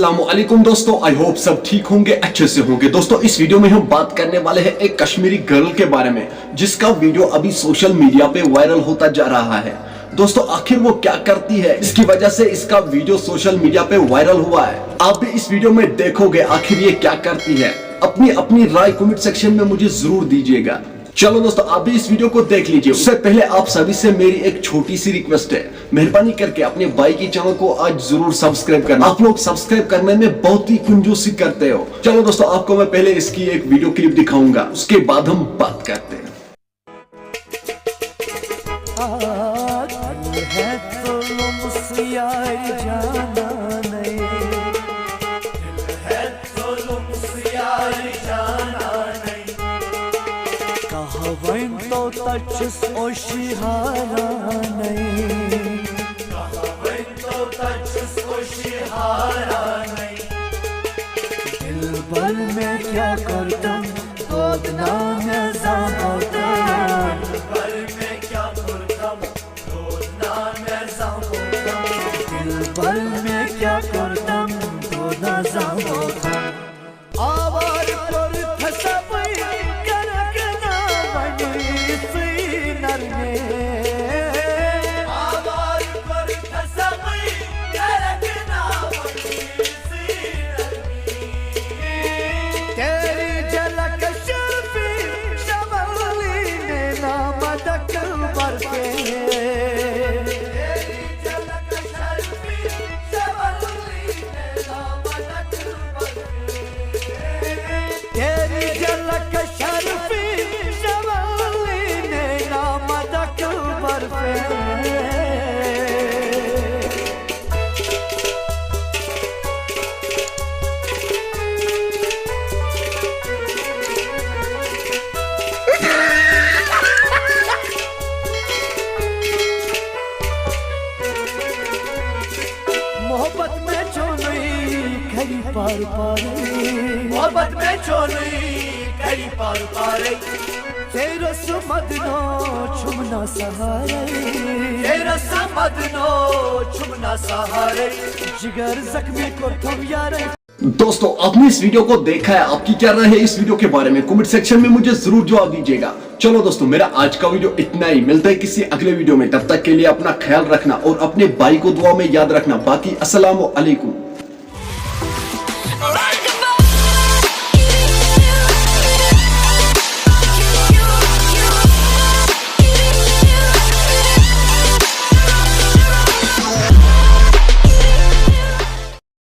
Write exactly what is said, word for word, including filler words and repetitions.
अस्सलामुअलैकुम दोस्तों, I hope सब ठीक होंगे, अच्छे से होंगे। दोस्तों, इस वीडियो में हम बात करने वाले हैं एक कश्मीरी गर्ल के बारे में, जिसका वीडियो अभी सोशल मीडिया पे वायरल होता जा रहा है। दोस्तों, आखिर वो क्या करती है, इसकी वजह से इसका वीडियो सोशल मीडिया पे वायरल हुआ है। आप भी इस वीडियो में देखोगे आखिर ये क्या करती है। अपनी अपनी राय कमेंट सेक्शन में मुझे जरूर दीजिएगा। चलो दोस्तों, आप भी इस वीडियो को देख लीजिए। उससे पहले आप सभी से मेरी एक छोटी सी रिक्वेस्ट है, मेहरबानी करके अपने भाई की चैनल को आज जरूर सब्सक्राइब करना। आप लोग सब्सक्राइब करने में बहुत ही कंजूसी करते हो। चलो दोस्तों, आपको मैं पहले इसकी एक वीडियो क्लिप दिखाऊंगा, उसके बाद हम बात करते हैं। है तो मुसियाई जाना नहीं, है तो मुसियाई जाना नहीं। कहा वहीं तो तचस ओशिहारा नहीं, कहा वहीं तो तचस ओशिहारा नहीं। दिलबर में क्या करतम, गोदना में जाबोतम। दिलबर में क्या करतम, गोदना में जाबोतम। दिलबर में क्या करतम, गोदना जाबोतम। आवार पर थसबई करकना बनी सीनर में। आवार पर थसबई करकना बनी सीनर में। तेरी झलक शर्फी शबली ने नाम दक बरसे। तेरी झलक शर्फी शबली ने नाम दक बरसे। तेरी झलक शर्फी शबली ने नाम दक बरसे। मोहब्बत में जो नहीं खरी पार पार। मोहब्बत में जो नहीं खरी पार पार। तेरा समदनो छुमना सहारे। तेरा समदनो छुमना सहारे। जिगर जख्मी को तुम यार। दोस्तों, आपने इस वीडियो को देखा है, आपकी क्या राय है इस वीडियो के बारे में? कमेंट सेक्शन में मुझे जरूर जवाब दीजिएगा। चलो दोस्तों, मेरा आज का वीडियो इतना ही। मिलता है किसी अगले वीडियो में, तब तक के लिए अपना ख्याल रखना और अपने भाई को दुआ में याद रखना। बाकी अस्सलाम वालेकुम।